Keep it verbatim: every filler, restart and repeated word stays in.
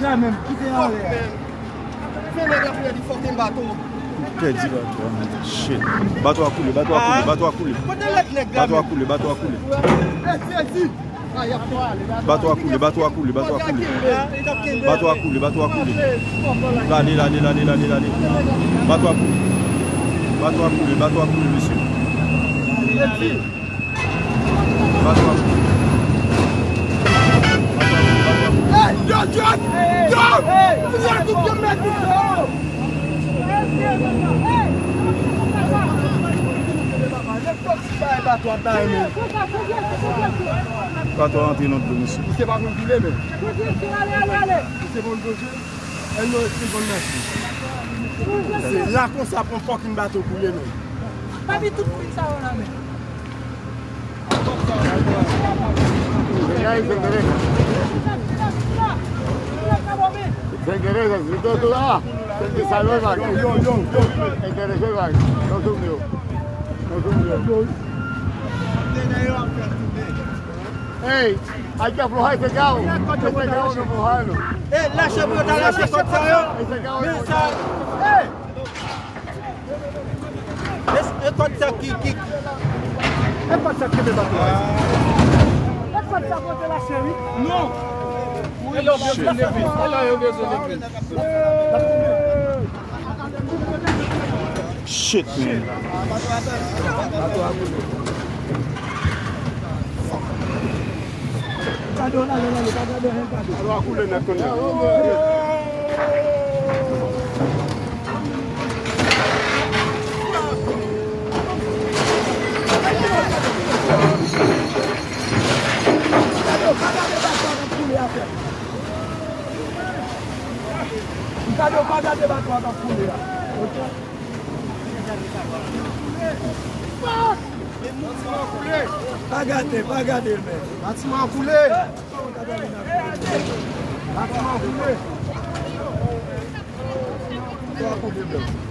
La menm, kite anlè. Fè nèg la fè di fucking bato. Pèdi bato a, man. Shit. Bato a koule, bato a koule, bato a koule. Kote lòt nèg la? Bato a koule, bato a koule. Bato a koule, bato a koule, bato a koule. Bato a koule, bato a koule. Lale, lale, lale, lale, lale. Bato a koule. Bato a koule, bato a koule, mesye. Bato a koule. Bato a koule, bato a koule. Hey, yo, John! Yo! Fini ak tout yo, mèt, yo! Bay bato a bay, men. Bato a antre nan dlo, mesye. Misye pa konn koule, men. Misye konn koule. Èl nou estil konn mèsi. Se la konsa pou fucking bato koule, men. Pa vin tout moun sa yo la, men. Sin querer, escrito tú, ah, sin que saber, va. Yo, yo, yo, yo. Interese, va. No subió. No subió. Ey, hay que aflojar ese cabo. Ese cabo no aflojarlo. Ey, lache pou yo ta lache kòd sa yo. Ese cabo no aflojarlo. Ey! E, e kòd sa ki, ki... E kòd sa ki kenbe bato a. E kòd sa pote lache, wi. Non. E la yo bezwen leve. E la yo bezwen leve. Shit, man. Kado, lale, lale, pa gade anyen, kado. Kado a koule nèt kounye a. Kado, pa gade bato a k ap koule atè. Kado, pa gade bato a k ap koule a. Ok? Pa gade, pa gade l, men. Batiman an koule. Batiman an koule. Twa koule blan.